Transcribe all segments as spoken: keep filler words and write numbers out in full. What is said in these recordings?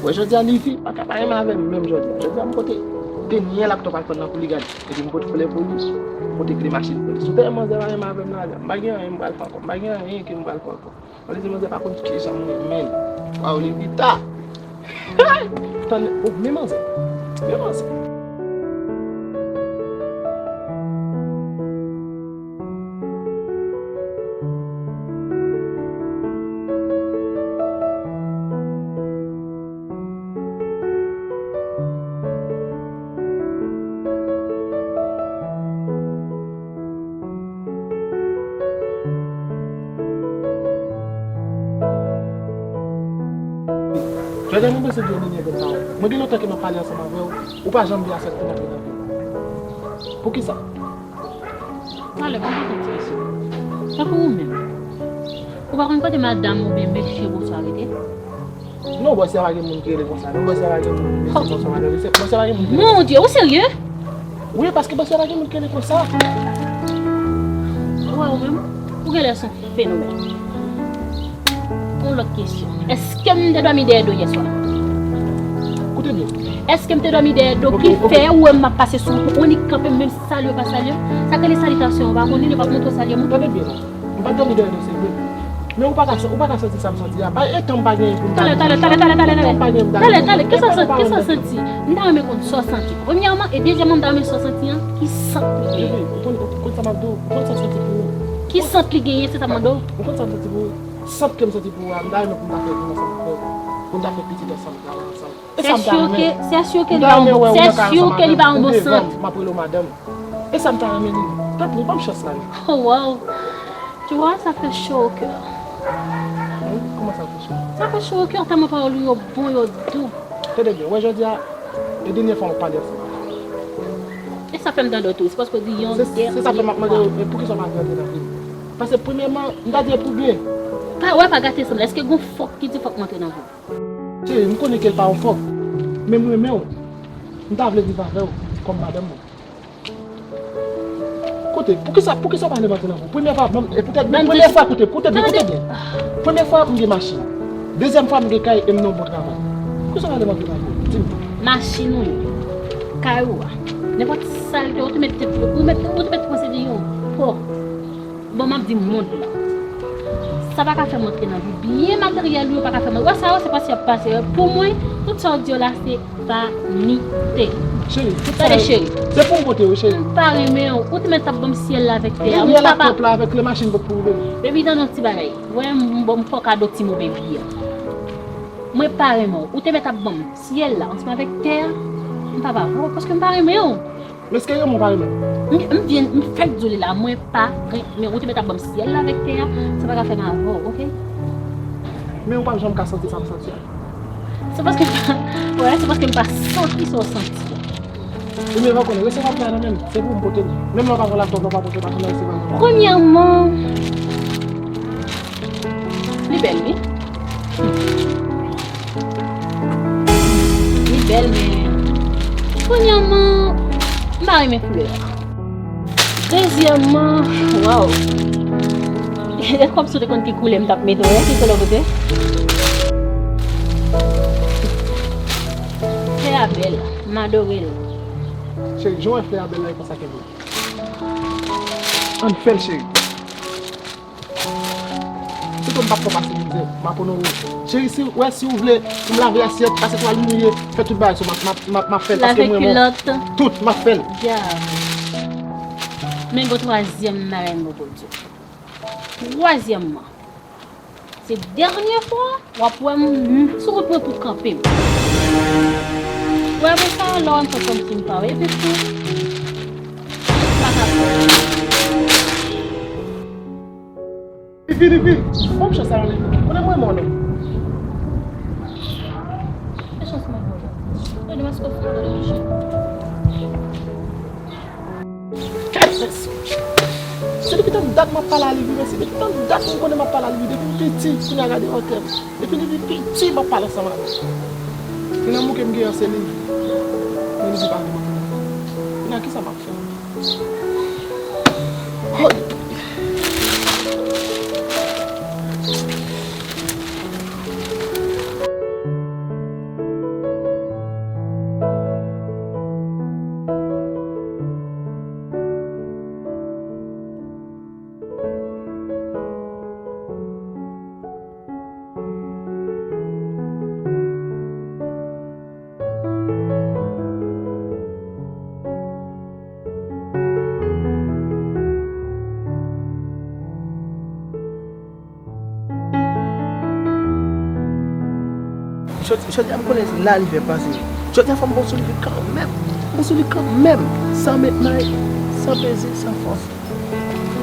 Wè, jodi a Livy pa ka pa renmen avè m menm jodi a. Jodi a m pote dènye laptop al pran nan kou li gade. Epi m pote flè pou li. M pote kle machin pou li. Si w te wè manzè pa renmen avè m la, m pa gen anyen m pral fè ankò. M pa gen anyen ke m pral fè ankò. Mwen di manzè pa konn kijan m renmen l. Waw, Livita. Tann, oh, men manzè. Men manzè. Jodi a mwen panse gen yon nèg nan ou. Mwen gen lontan ke m ap pale ansanm avè w, ou pa janm vle aksepte m antre nan vi w. Poukisa? Talè, pa gen ti kesyon. Tankou ou menm. Ou pa konn kote madanm oubyen mesye bòs ou a rete? Non, bòs la pa gen moun ki rele konsa. Non, bòs la pa gen moun ki rele konsa, madanm. Bòs la pa gen moun ki rele konsa. Mon Dieu, ou serye? Wi, paske bòs la pa gen moun ki rele konsa. Ou wè ou menm, ou genlè se yon fenomèn. Yon lòt kesyon. Èske m te dòmi dèyè do yè swa? Koute byen. Èske m te dòmi dèyè do ki fè ou wè m ap pase sou ou, ou nik kanpe m, menm si salye ou pa salye m? Sa k rele salitasyon, ou pa konn li, ou pa montre w salye moun? Tande byen la. M pa t dòmi dèyè do, se vre. Men ou pa ka, ou pa ka santi sa m santi a. Pa etan m pa genyen pou m ta... Talè, talè, talè, talè, talè, talè. Talè, talè, kisa w santi? Kisa w santi? M ta renmen konn sa w santi. Premyèman, e dezyèmman, m ta renmen sa w santi an, ki sant li genyen? Bebe, ou konn, ou konn sa m ap di w? Ou konn sa w santi pou ou? Ki sant li genyen, se sa m mande w? Ou konn sa m santi pou ou? Sant ke m santi pou ou a, m ta renmen pou m ta fè vi ansanm avè w. Pou n ta fè pitit ansanm, travay ansanm. E sa m ta renmen. C'est sûr que, c'est sûr que li pa yon bon, c'est sûr que li pa yon bon sant. M ap rele w madanm. E sa m ta renmen li. Tanpri, ban m chans la, wi. Oh, wow. Tu vois, ça fait chaud au cœur. Wi, kòman sa fè cho? Ça fait chaud au cœur, tèlman pawòl ou yo bon, yo dou. Tande byen, wè jodi a, e dènye fwa m ap pale ansanm avè w. E sa fè m tande w tou, se paske w di yon dènye fwa. Se, se sa fè m ap mande w, e poukisa w pa vle antre nan vi m? Paske premyèman, m ta di e pou byen. Pa, wè, pa gate sa m la. Èske gon fòk ki di fòk m antre nan vi w? Cheri, m konnen ke l pa yon fòk, men m renmen w. M ta vle viv avè w kòm madanm mwen. Koute, poukisa, poukisa w pa vle m antre nan vi w? Premyè fwa, e poutèt, men premyè fwa, koute, koute byen, koute byen. Premyè fwa, m gen machin. Dezyèm fwa, m gen kay e m nan yon bon travay. Poukisa w pa vle m antre nan vi w? Di m. Machin ou ye, kay ou a, nenpòt sa l te, ou te mèt tèt, ou mèt, ou te mèt panse de yon pò. Bon, m ap di mond lan. Sa pa ka fè m antre nan vi. Byen materyèl ou yo pa ka fè m antre. Wè sa yo, se pase y ap pase yo. Pou mwen, tout sa w di yo la, se vanite. Cheri, tout sa yo, se pou m pote yo, cheri. M pa renmen w. Ou te mèt ap ban m syèl la avèk tè a. M pa pa. Laptop la avèk le machin pou pou rive. Baby, tande yon ti bagay. Wè, m, m ba w fè kado ti mo baby a. Mwen pa renmen w. Ou te mèt ap ban m syèl la ansanm avèk tè a. M pa pa vre w, paske m pa renmen w. Men èske renmen w pa renmen m? M, m byen, m fèk di w li la, mwen pa renmen w. Ou te mèt ap ban m syèl la avèk tè a, sa pa ka fè m avè w, oke? Men ou p ap janm ka santi sa m santi a. Se paske m pa, wè, se paske m pa santi sa w santi a. Ou menm pa konnen, resevwa flè a nan men m, se pou m pote l. Menm lè w pa pran laptop la, w pa pote, pa janm resevwa l. Premyèman, li bèl, wi. Li bèl, men premyèman, m pa renmen koulè a. Dezyèmman, waw. E kòmsi w te konn ki koulè m t ap mete w, ki koulè w pote? Flè a bèl, m adore l. Cheri, jan w wè flè a bèl la, e konsa ke l ye. Ann fè l, cheri. Sitou m p ap fè w pase mizè, m ap onore w. Cheri, si, wè, si w vle pou m lave asyèt, pase twal mouye, fè tout bagay, so m ap, m ap, m ap, m ap fè l, paske m renmen w. Lave kilòt. Tout, m ap fè l. Ya. Men gon twazyèm bagay m pou di w. Twazyèmman, se dènye fwa w ap wè m sou wout mwen pou kanpe m. Wè, apre sa, lè w wè m fè kòmsi m pa wè, epi tou, m pa ka fè. Livy, Livy, ban m chans la, Livy. Konnen mwen, mwen, non. Fè chans mwen, mwen. Mwen, demen, se konn fè mwen, Livy. Kèt sèks. Se depi tann dat m ap pale a Livy, mesye. Depi tann dat m konnen m ap pale a Livy. Depi m piti, kounye a gade wotè m. Depi Livy piti, m ap pale ansanm avè l. Kounye a, moun ke m gen an se Livy. Men Livy pa vle m antre nan vi. Kounye a, kisa m ap fè? Hoy! Jodi, jodi a m konnen la li fè pase. Jodi a fò m bon sou li kanmenm. Bon sou li kanmenm. San met may, san peze, san fòs.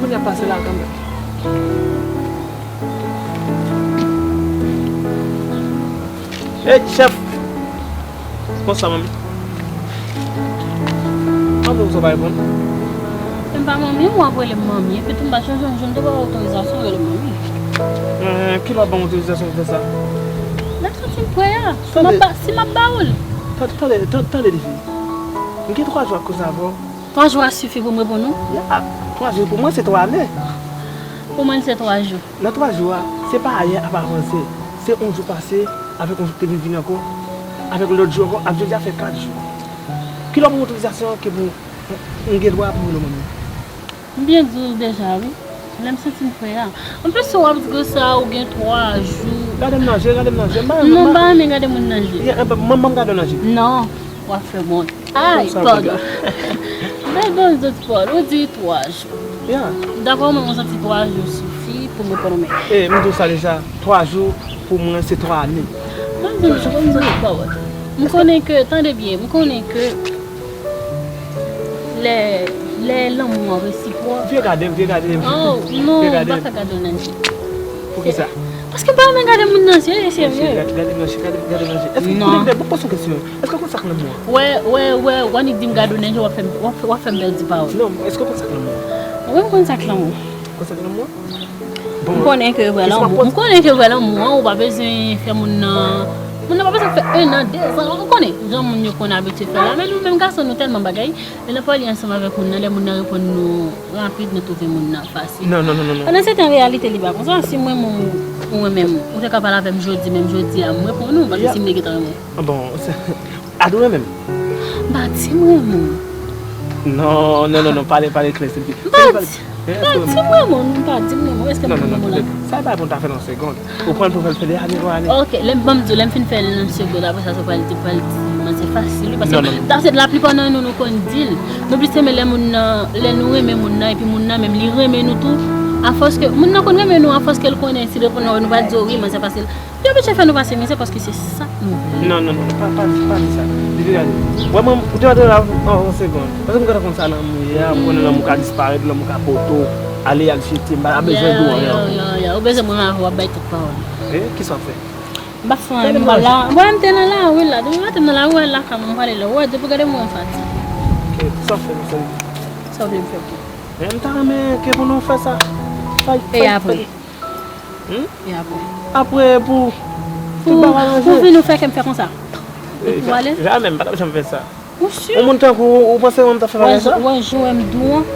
Kounye a pase la kanmenm. Hey, chèf! Konsa, manmi. Ann, ou sa pa reponn? M pa manmi, w ap rele m manmi. Epi tou, m pa chanje yon jou, m te ba w otorizasyon rele m manmi. Eh, ki lwa ban w otorizasyon pou fè sa? Lè m santi m prè a, si m ap ba, si m ap ba w l. Tande, tande, tande, tande, tifi. M gen twa jou ap koze avè w. Twa jou a sifi pou m reponn ou? Ya, twa jou pou mwen se twa ane. Pou mwen, se twa jou. Nan twa jou a, se pa ayè ap avanse. Se yon jou pase, avèk yon jou ki te vin vini ankò, avèk lòt jou ankò, ap jodi a fè kat jou. Ki lè w ban m otorizasyon ke pou m gen dwa pou rele w manmi? M byen di w deja, wi. Lè m santi m prè a. Anplis, si w ap di konsa, ou gen twa jou. Gade m nan je, gade m nan je. M pa renmen, non, m pa renmen gade moun nan je. Ya, eh, ban m gade w nan je. Non, w ap fè m wont. Ay, padon. Mwen gen yon zòt pawòl. Ou di twa jou. Ya. Daprè mwen, mwen santi twa jou sifi pou mwen pran men. E, m di w sa deja, twa jou pou mwen se twa ane. Ban m di w, ban m di w yon pawòl. M konnen ke, tande byen, m konnen ke lè, lè lanmou an resipwòk. Vye gade m, vye gade m. Oh, non, m pa ka gade w nan je. Poukisa? Paske m pa renmen gade moun nan je, e serye. Gade, gade m nan je, gade, gade m nan je. Èske, non. Poze m, poze yon kesyon. Èske w konn sa k lanmou an? Wè, wè, wè, w annik di m gade w nan je, w ap fè m, w ap, w ap fè m pèdi pawòl. Non, èske w konn sa k lanmou an? Wi, m konn sa k lanmou an. Konn sa k lanmou an? Bon, m konnen ke vrè lanmou, m konnen ke vrè lanmou an, ou pa bezwen fè moun nan, moun nan pa bezwen fè en an, de zan, ou konnen, jan moun yo konn abitye fè la. Men nou menm gason, nou tèlman bagay, lè n ap pale ansanm avèk moun nan, lè moun nan reponn nou rapid, nou twouve moun nan fasil. Non, non, non, non, non. Pandan se tan, an reyalite, li pa konsa. Si mwen, mwen, ou renmen m, ou te ka pale avè m jodi, menm jodi a, m reponn ou, paske si m te gentan renmen w. Bon, se, a, ou renmen m? M pa di m renmen w. Non, non, non, non, pale, pale klè, silvouplè. M pa di, m pa di m renmen w, non, m pa di m renmen w. Èske m renmen w la? Sa e pa pou ta fè nan segond. Ou pran l pou fè l fè de ane, twa ane. Ok, lè m, ban m di w, lè m fin fè l nan segond, apre sa, sa pral di, pral di, mwen se fasil, wi, paske, non, non, non, paske laplipa nan nou, nou konn di l. Nou plis renmen lè moun nan, lè nou renmen moun nan, epi moun nan menm, li renmen nou tou. Afòs ke, moun nan konn renmen nou, afòs ke l konnen, si l reponn nou, nou pral di, wi, mwen se fasil. Yo abitye fè nou pase mizè paske se sa nou vle. Non, non, non, pa, pa, pa di sa. Depi gade. Wè mwen, ou te mande la an, an segond. Paske m gentan konn sa lanmou ye a, m konnen lanmou ka disparèt, lanmou ka pote w ale, al jete, m pa bezwen di w anyen ankò. Ya, ya, ya, ou bezwen mwen avè w ap bay tout pawòl. E, kisa w ap fè? M pa fè anyen, m la. Wè, m te nan lari la. Depi maten m nan lari, wè, lakay mwen, m pale lè. Wè, depi gade mwen fatige. Ok, sa w fè, mezanmi? Sa w vle m fè pou ou? E, m ta renmen ke pou nou fè sa. E apre? Hmm? E apre? Apre pou tout bagay ranje. Pou vin ou fè ke m fè konsa? Epi pou ale? Jamè, m pa t ap janm fè sa. Ou si? Yon moun tankou ou, ou panse mwen m t ap fè bagay sa? Wè, wè, jan m di w an,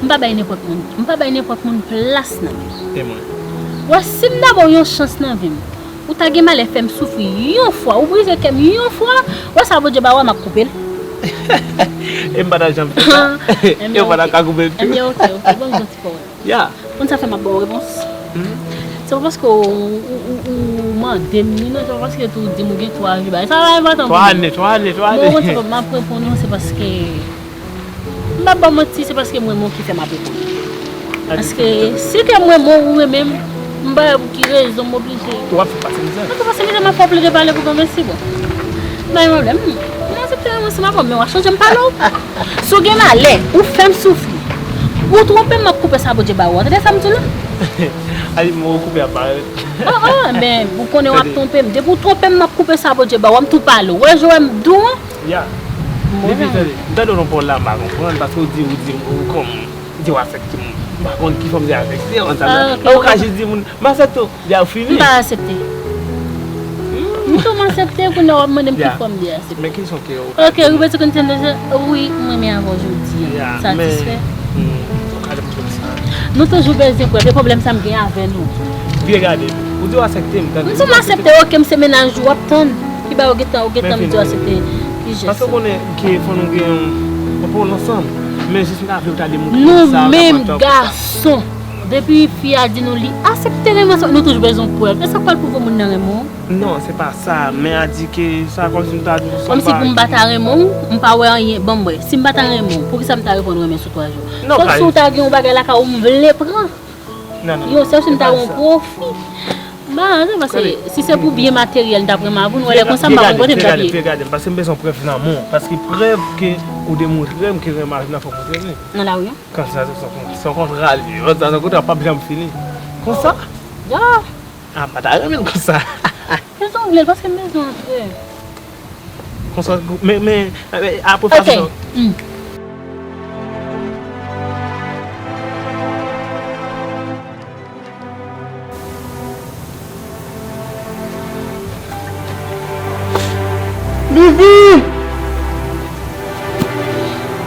m pa bay nenpòt moun. M pa bay nenpòt moun plas nan vi m. E mwen? Wè, si m ta ba w yon chans nan vi m, ou ta gen malè fè m soufri yon fwa, ou brize kè m yon fwa, wè sa Bondye ba w a, m ap koupe l. E m pa t ap janm fè sa. E w pa t ap ka koupe l tou. Ebyen, ok, ok, ban m yon ti pawòl. Ya. Konn sa fè m ap ba w repons? Hmm? Se pa paske w, w, w, w mande m li, non, se pa paske tou w di m ou gen twa jou, bagay sa pa enpòtan pou mwen. Twa ane, twa ane, twa ane. Bon, konn sa fè m ap reponn ou, se paske, m p ap ba w manti, se paske m renmen w ki fè m ap reponn ou. Paske si ke m renmen w, ou renmen m, m pa wè pou ki rezon m oblije. W ap fè pase mizè. M ap fè pase mizè, m ap fè w plede pale pou granmesi, bon. M pa gen pwoblèm. M aksepte renmen w si m ap, men w a chanje m pale w. Si w gen malè, ou fè m soufri. Ou twonpe m, m ap koupe sa Bondye ba ou a. Tande sa m di w la? A di m ou koupe a parèt. Oh, oh, men ou konnen w ap twonpe m. Depi ou twonpe m, m ap koupe sa Bondye ba ou a, m tou pale w. Wè, Joel, m di w an. Ya. Depi tande, m tande w nan pawòl la, m pa konprann, paske ou di, ou di, ou kòm, di w aksepte m. M pa konn ki fòm de aksepte, ou konprann sa m di la? Ou ka jis di moun, m aksepte w. Deja ou fini? M pa aksepte. M tou m aksepte, kounye a w ap mande m ki fòm de aksepte. Men ki jan ke ou ka... Ok, ou bezwen konn tande sa? Wi, m renmen avè w jodi a. Satisfè? Hmm, ou ka di m konsa. Nou toujou bezwen prèv. E pwoblèm sa m gen avè nou. Byen gade. Ou di w aksepte m, tande. M di m aksepte, ok, m se mennaj ou, w ap tann. Ki ba ou gentan, ou gentan m di w aksepte. Ki jès? Paske ou konnen ke fò nou gen yon pawòl ansanm. Men jis m ta vle ou ta demontre sa. Nou menm gason. Depi fi a di nou li aksepte renmen ansanm, nou toujou bezwen prèv. E sa k pral pwouve moun nan renmen w? Non, se pa sa. Men a di ke sa kòmsi m ta di w sa. Kòmsi pou m pa ta renmen w, m pa wè anyen. Ban m wè. Si m pa ta renmen w, poukisa m ta reponn renmen sou twa jou? Sòf si w ta gen yon bagay lakay ou m vle pran. Non, non, non. Yo, sèl si m ta gen yon pwofi. Ba, se paske si se pou byen materyèl m t ap renmen avè w, nou wè lè konsa m pa konn kote m t ap ye. Vye gade, vye gade, paske m bezwen prèv lanmou. Paske prèv ke ou demontre m ke renmen avè m nan fòk montre li. Nan lari an? Konsa, se yon, se yon kontra li ye. Konsa, se yon kontra p ap janm fini. Konsa? Ya. Ah, m pa ta renmen l konsa. Fè jan w vle l, paske m bezwen antre. Konsa, men, men, men, apre fason. Ok. Hmm. Vivi!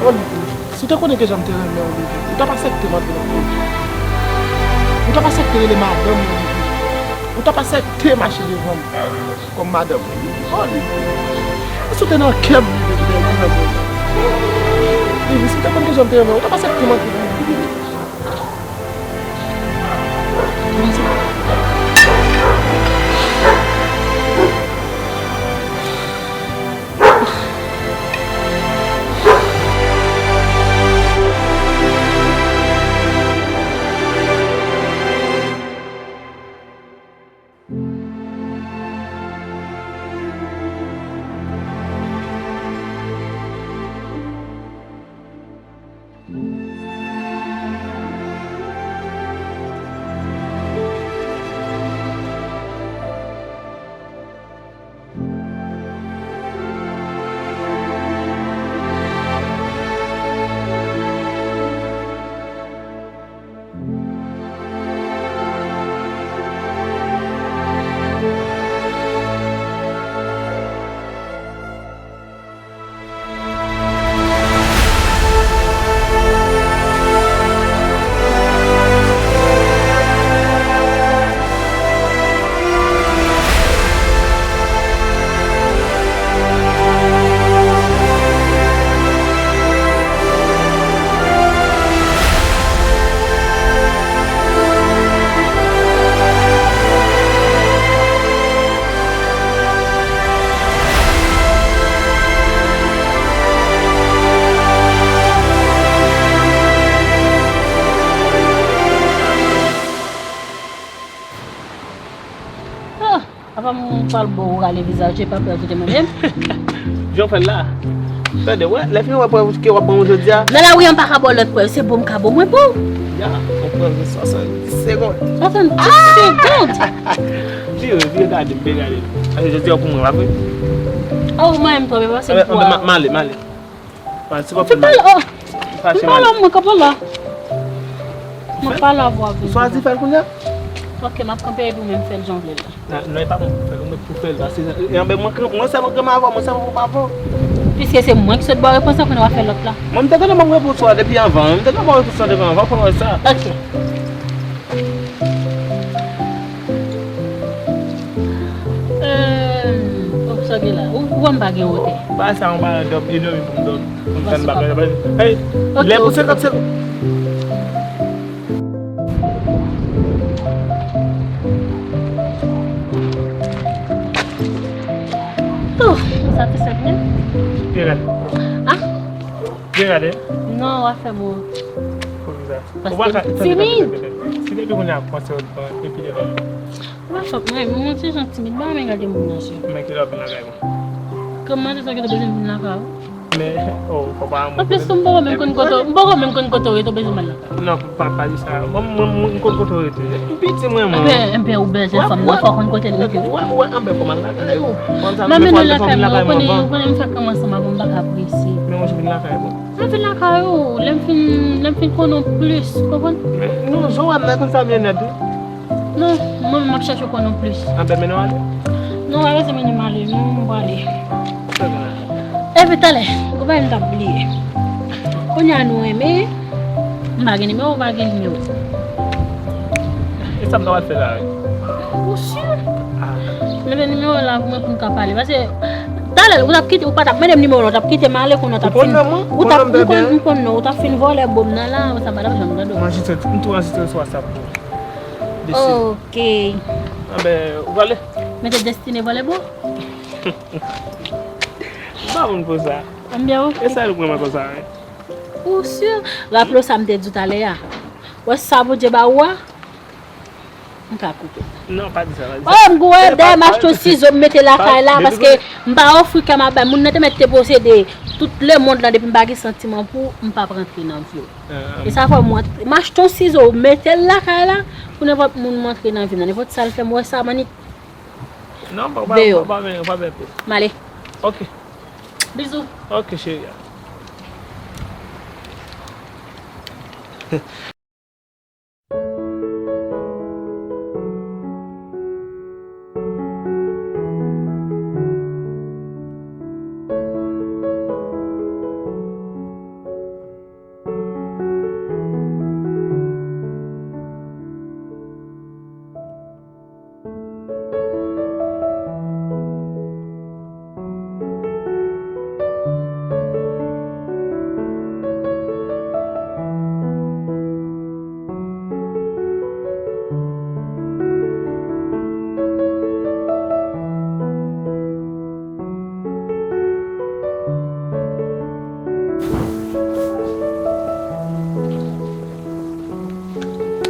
Oh, Vivi, si w te konnen ke jan m te renmen w, Vivi, ou t ap aksepte m antre nan kay ou. Ou t ap aksepte rele madanm mwen, Vivi. Ou t ap aksepte mache devan m kòm madanm mwen, Vivi. Oh, Vivi. E si w te nan kè m, Vivi, ou te di nan kè m. Vivi, si w te konn ke jan m te renmen w, ou t ap aksepte m antre nan kay ou, Vivi. Ah, apa m pral ba w rale vizaj, epa pè w kite mwen menm. Jan w fè l la. Tande, wè, lè fini wè prèv ke w ap ban mwen jodi a. Nan lari an m pa ka ba w lòt prèv, se bon m ka ba w mwen pou w. Ya, yon prèv de swasanndis segonn. Swasanndis segonn? Vire, vire gade m, vire gade m. Paske jodi a pou mwen, pa vre? Oh, mwen menm tou, men se pou a. M ale, m ale. Fè l, oh. M pale, mwen kanpe la. Mwen pale avè w. Ou swazi fè l kounye a? Ok, m ap kanpe epi ou menm fè l jan w vle l la. Non, e pa mwen pou fè l, ou mèt pou fè l, paske, e, anben, mwen, mwen sèlman granm avè w, mwen sèlman granm avè w. Piske se mwen ki sot ba w repons lan, kounye a w ap fè lòt la. Mwen, m te gentan ban w repons lan depi anvan, m te gentan ban w repons lan depi anvan, fò w wè sa. Ok. Euh, oh, sa gen la. Ou, ou wè m pa gen wotè. Ba sa, yon bagay dòmi, e dòmi pou m dòmi. Pou m tann bagay la. Hey, lè pou senkant segonn. Ouf, sa te sèt menm. Byen gade. Ah? Byen gade. Non, w ap fè m wont. Poukisa? Paske m timid. Si depi kounye a w panse w epi devan. Ou pa fòt mwen, mwen se jan timid, m pa renmen gade moun nan je. Men kilè w ap vin lakay mwen? Kòm mande sa ki te bezwen vin lakay ou. Men, oh, papa, mwen. Anplis tou, m poko menm konn kote, m poko menm konn kote w rete, w bezwen m al lakay ou. Non, pa, pa di sa. Mwen, mwen, mwen, m konn kote w rete. M piti mwen, mwen. Enben, enben, ou bèl jèn fanm nan, fò w konn kote l rete. Wè, wè, anben, fò m al lakay ou. M ap mennen w lakay mwen, ou konnen, ou konnen m fèk renmen ansanm avè w, m pa ka prese. Men yon jou vin lakay mwen. Mwen vin lakay ou, lè m fin, lè m fin konnen w plis, ou konprann? Non, jan w wè m nan konn sa m ye nèt wi. Non, mwen menm m ap chèche w konnen w plis. Anben, mennen w ale. Non, pa bezwen mennen m ale, non, m prale. Epi talè, gon bagay m t ap bliye. Kounye a nou renmen, m pa gen nimewo w, ou pa gen nimewo. E sa m ta pral fè la wi? Ou si? Ah. Mete nimewo w la pou mwen pou n ka pale. Paske talè, ou t ap kite, ou pa t ap mande m nimewo w la, ou t ap kite m ale, kounye a w t ap fin. Ou konn non mwen? Ou t ap, m konn, m konn non, ou t ap fin vòlè bon m nan la, sa m pa t ap janm tande w. M anrejistre, m tou anrejistre sou WhatsApp pou ou. Destine. Ok. Anben, ou prale? Mete Destine vòlè bon? M pa moun pou sa. Anben, ok. E sa l pran mwen konsa, wi. Ou si? Raple w sa m te di w talè a. Wè sa Bondye ba ou a? M ka koupe. Non, pa di sa, pa di sa. Oh, m gou ede, m achte yon sizo, m mete lakay la, paske m pa ofri kè m ap bay. Moun nan te mèt te posede tout lemonn lan, depi m pa gen santiman pou ou, m p ap rantre nan vi w. E sa fè m, m achte yon sizo, m mete l lakay la, pou nenpòt moun m antre nan vi m nan. Nenpòt sa l fè m, wè sa, mannik. Non, pa, pa, pa, pa, pa, pa, pa, pa. M ale. Ok. Bizou. Ok, cheri.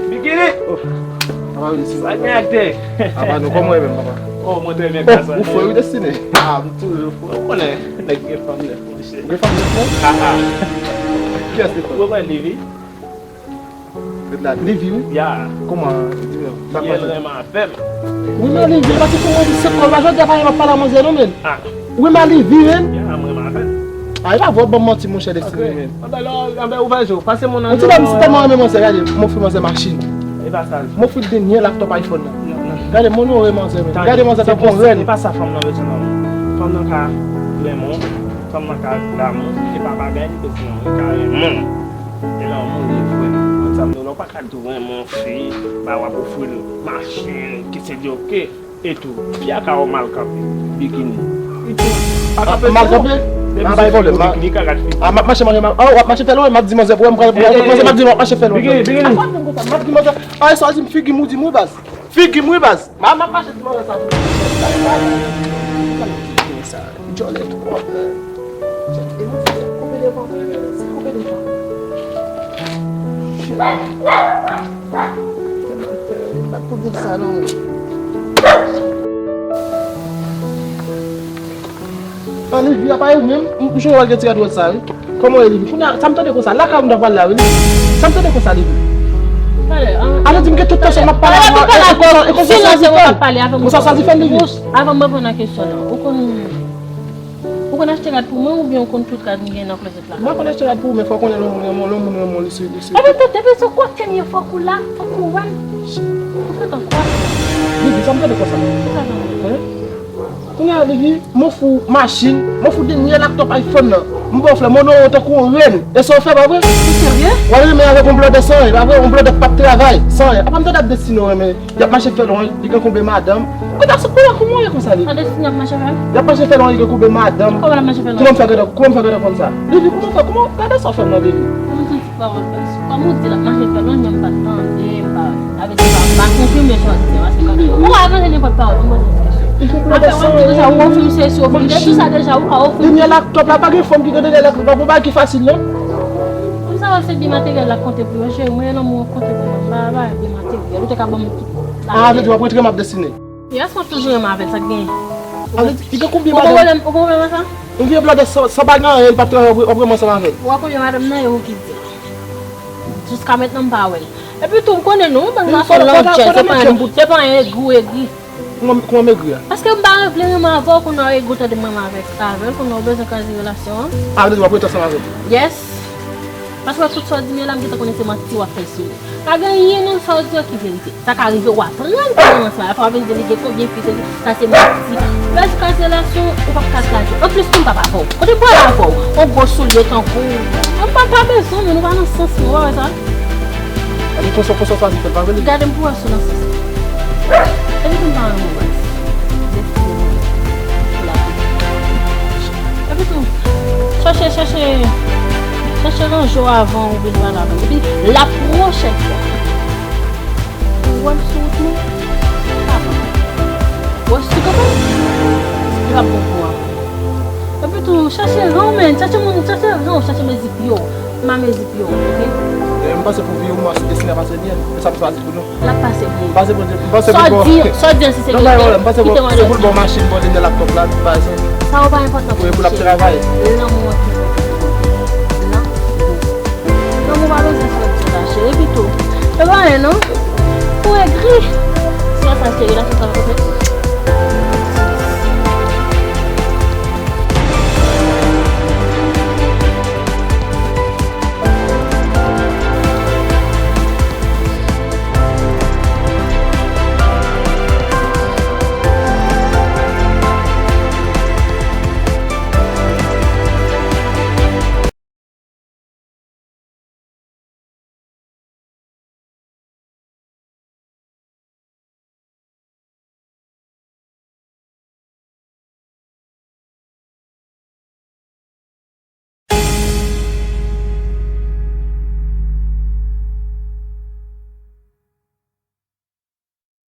Bikini! Oh, papa, wi, Destine. Sa gen ak te? Papa, nou kòman w ye menm, papa? Oh, mwen trè byen, oh, gras a Dye. Ou fre, wi, Destine. Ah, m toujou fre. Ou konnen, nèg gen fanm nèf, monchè. Gen fanm nèf, non? Ah, ah. Kiyès li fre? Ou wè Livy? Ret la, Livy, wi? Ya. Kòman, di mwen, sa k pase? Li renmen avè m. Wi, men Livy, pati pou mwen, se kòl la, jodi a, pa gen m ap pale a manzè, non, men. Ah. Wi, m a Livy, men. Ya, m renmen avè l. Ah, e pa vre, w ap ban m manti, monchè, Destine, men. Anben, lò, anben, ouvè je w, pase moun nan. Yon ti dam, si tèlman renmen manzè, gade, m ofri manzè machin. E pa sa l. M ofri dènye laptòp iPhone nan. Non, non. Gade, m onore manzè, men. Gade manzè tankou yon rèn. E pa sa fanm nan bezwen nan ou. Fanm nan ka renmen w, fanm nan ka damou, e pa bagay li bezwen nan ou, li ka renmen w. E lanmou li vre. Konn sa m di w la, ou pa ka di w renmen yon fi, ba w ap ofri l machin, ki se di oke. E tou, fi a ka wè w mal kanpe, bikini. Li tou, pa kanpe sou ou. Mal kanpe? A, pa gen pwoblèm. Bikini ka gad figi. A, m ap mache, mache, mache. Oh, w ap mache fè lwen, m ap di manzè pou wè m pral pou manzè, m ap di w ap mache fè lwen. Bikini, bikini. A, pa di m konsa, m ap di manzè. A, e sa w di m figi m ou di m wi baz. Figi m wi baz. M ap, m ap mache di manzè sa tou. Gade, gade. Gade ti nèg sa. Djòlè twòp. Gade, e mwen fè koupe devan. Se koupe devan. Shit. An Livy, apa e ou menm? M, m chonje wè l gen ti rad wòz sa, wi. Kòman w ye, Livy? Kounye a, sa m tande konsa, lakay ou m t ap pale la, wi, Livy. Sa m tande konsa, Livy. Ale, di m gen tout tan sa m ap pale avè w, e konsa w swazi fè l. Konsa w swazi fè l, Livy. Avan m reponn a kesyon nan, ou konn, ou konn achte rad pou mwen oubyen ou konn tout rad m gen nan klozèt? M pa konn achte rad pou ou, men fò w konnen lè yon moun renmen w, lè yon moun renmen w, li se, li se. Epi tou, depi se kote m ye, fòk ou la, fòk ou wè m. Ou fè tankou a. Livy, sa m tande konsa. Kisa sa m tande? Kounye a, Livy, m ofri w machin, m ofri w dènye laptòp iPhone nan. M ba w flè, m onore w tankou yon rèn. E sa w fè, pa vre? Ou serye? W al renmen avèk yon blòdè san anyen, pa vre? Yon blòdè k p ap travay, san anyen. Apa m tande ap Destine w renmen. Y ap mache fè lwen, li gen konbe madanm. Kote ap sot pou yo kouman ye konsa li? Tande si n ap mache fè. Y ap mache fè lwen, li gen konbe madanm. Kòman l ap mache fè lwen? Kòman m fè gade, kòman m fè gade konn sa? Livi, kòman w fè, kòman, gade sa w fè m nan, Livi. Kòman w santi pawòl baz? Kòman w di l ap mache fè lwen, jan m pa tande, m pa, avè di m pa, m pa konfime sa w di a, paske ou pa avanse nenpòt pawòl, ou poze m kesyon. Apre w ap di konsa, ou ofri m sesi, ou ofri m de, tout sa deja, ou pa ofri m. Dènye laptòp la, pa gen fanm ki gen dènye laptòp la, pou bagay ki fasil, non? Konsa, se byen materyèl la konte pou yo, cheri, mwen, lanmou an konte pou mwen, m pa, pa byen materyèl, ou te ka ban m tout. Ah, vle di w ap rete renmen ap Destine? Yes, m ap toujou renmen avè l, sa k genyen? Ah, vle di, li gen konbyen madanm? Ou gen pwoblèm ak sa? Yon vye blòdè san, san pa gen anyen, li p ap travay, w ap renmen ansanm avè l. Ou wè konbyen madanm nan, e ou ki di l. Jiska mentnan, m pa wè l. Epi tou, m konnen nou, bann gason lòt jèn, se pa anyen, se pa anyen egri ou egri. Kòman, kòman m egri a? Paske m pa vle renmen avè w, kounye a w egri w tande m renmen avèk, avè l, kounye a w bezwen kraze relasyon an. Ah, vle di w ap rete ansanm avè l? Yes. Paske tout sa w di m yo la, m gentan konnen se manti w ap fè sou li. Pa gen anyen nan sa w di yo ki verite. Sa ka rive w aprann pou w ansanm avè l, fò w vin di li gen konbyen fi, se li, sa se manti. Baz, kraze relasyon, ou p ap ka kraze. Anplis tou, m p ap avè w. Kote m pral avè w? Yon gwo soulye tankou w. M pa, pa bezwen, men nou pa nan sans mwen, ou pa wè sa? Gade konsa, konsa w swazi fè l, pa vre li? Gade m pou wè si w nan sans mwen. Epi tou m pa renmen w, baz. Defineman. Pou lavi. Epi tou, chache, chache, chache ranje w avan ou vin pale avè m. Epi, la pwochèn fwa, ou wè m sou wout mwen, pa pran. Ou wè si w konprann? Li p ap bon pou ou ankò. Epi tou, chache ran w, men, chache moun, chache ran w, chache mezi pye w. M a mezi pye w, oke? Dèyè M panse pou vi w, m panse Destiny ap pase byen. E sa m swazi pou nou. L ap pase byen. M panse pou, m panse Sa pou w di, sa w di an Non, bay pwoblèm. M panse sinserite, pou, kite mwen se pou l dòmi. Bon machin pou l te la ptòp la, bay sa. Sa w pa enpòtan pou Pou, pou l ap cheri. Travay. Lanmou an ki bon. Lanmou. Lanmou pa bezwen sa w di la, cheri, pito. E pa anyen non. Ou egri. Se pa sa, cheri, la se sa l kontre.